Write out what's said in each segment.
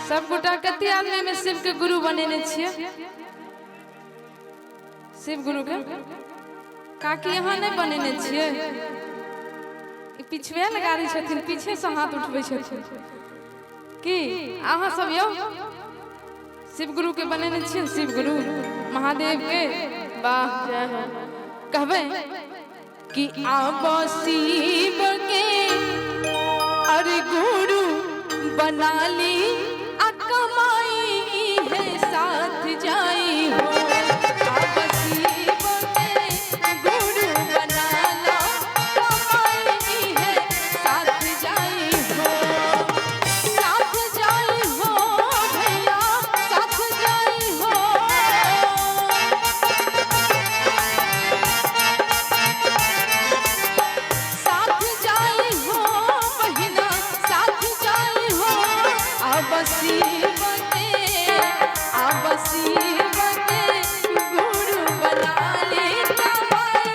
सब गोटा कते आदमी में शिव के गुरु बनेने छियै? शिव गुरु के काकी यहाँ नहीं बनेने छियै? ई पिछुए लगा दै छथिन, पीछे से हाथ उठबै छथिन। की अहाँ सब यौ शिव गुरु के बनेने छियै? शिव गुरु महादेव के, वाह जय हो। कहबै कि आब शिव के अरे गुरु बना ली आ कमाई है साथ जाई हो। आब शिव के गुरु बना ला कमाई है साथ जाई हो। साथ जाई हो भैया, साथ जाई हो। साथ जाई हो बहिना, साथ जाई हो। अब शिव के, अब शिव के गुरु बना ले कमाई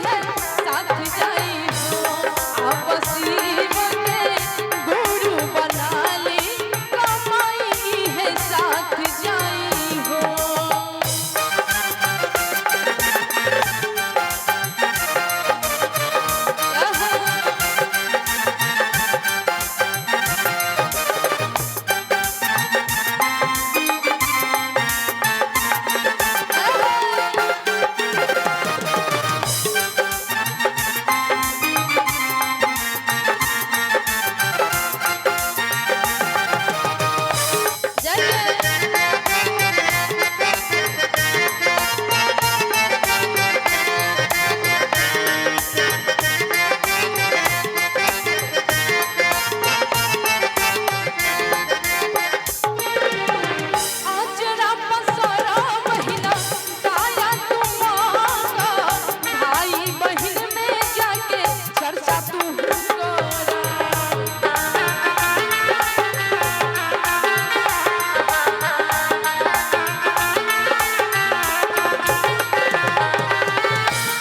है साथ जाई हो। अब शिव के गुरु बना ले कमाई है साथ जाई हो। जय जय। आचरा पसरा बहिना दाया तू मांगा, भाई बहिन में जाके चर्चा तू करा।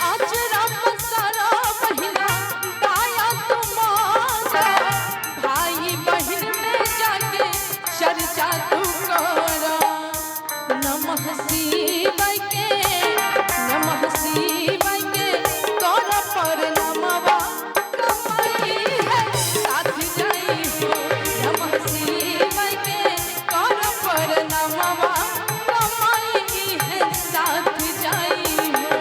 आचरा पसरा बहिना दाया तू मांगा, भाई बहिन में जाके चर्चा तू करा। नमः शिवाय के, नमः शिवाय के कर पर नमवा कमाई है साथ जाई हो। नमः शिवाय के कर पर नमवा कमाई है साथ जाई हो।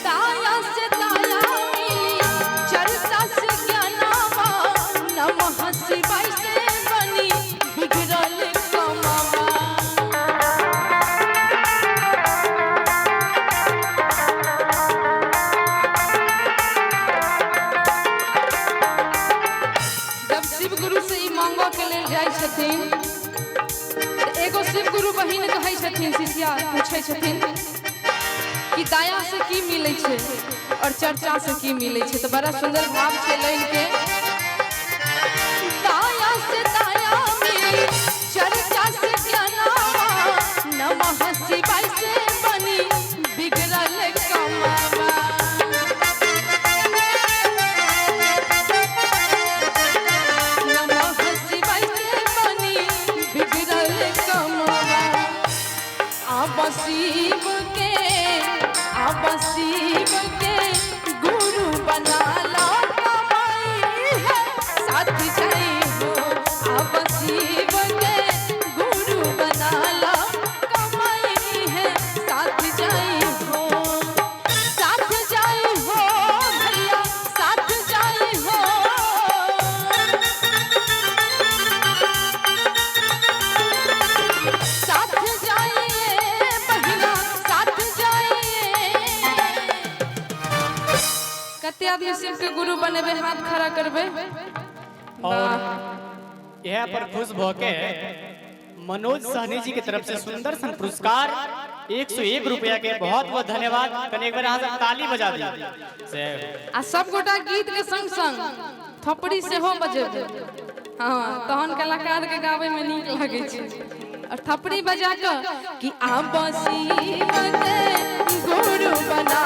दाया से दाया मिली, चर्चा से ज्ञानावा, नमः शिवाय से बनी बिगड़ल कमावा। जब शिव गुरु से ई मांगो के लेल जाइ छथिन तऽ एगो शिव गुरु बहिन कहै छथिन, शिष्या पूछै छथिन कि दाया से की मिलै छै और चर्चा से की मिलै छै। तऽ बड़ा सुंदर भाव छै लाइन के। दाया से दाया मिली, चर्चा से ज्ञानावा, नमः शिवाय से बनी बिगड़ल कमावा। नमः शिवाय से बनी बिगड़ल कमावा। आब शिव के, आब शिव के गुरु बना लो कमाई है साथ जाई हो। आब शिव के गुरु बना लो कमाई है साथ जाई हो। साथ जाई हो भैया, साथ जाई हो। साथ जाइए बहिना, साथ जाइए। कते आदमी शिव के गुरु बनेबै हाथ खड़ा करबै। और वाह। यह पर खुश भ के मनोज सहनी जी की तरफ से सुंदर सन पुरस्कार 101 रुपया के बहुत बहुत धन्यवाद। कने एक बार अहाँ सब ताली बजा दी से। आ सब गोटा गीत के संग संग थपड़ी सेहो बजेबै। हाँ, तहन कलाकार के गाबै में नीक लगै छै। और थपड़ी बजा कऽ कि आब शिव के गुरु बना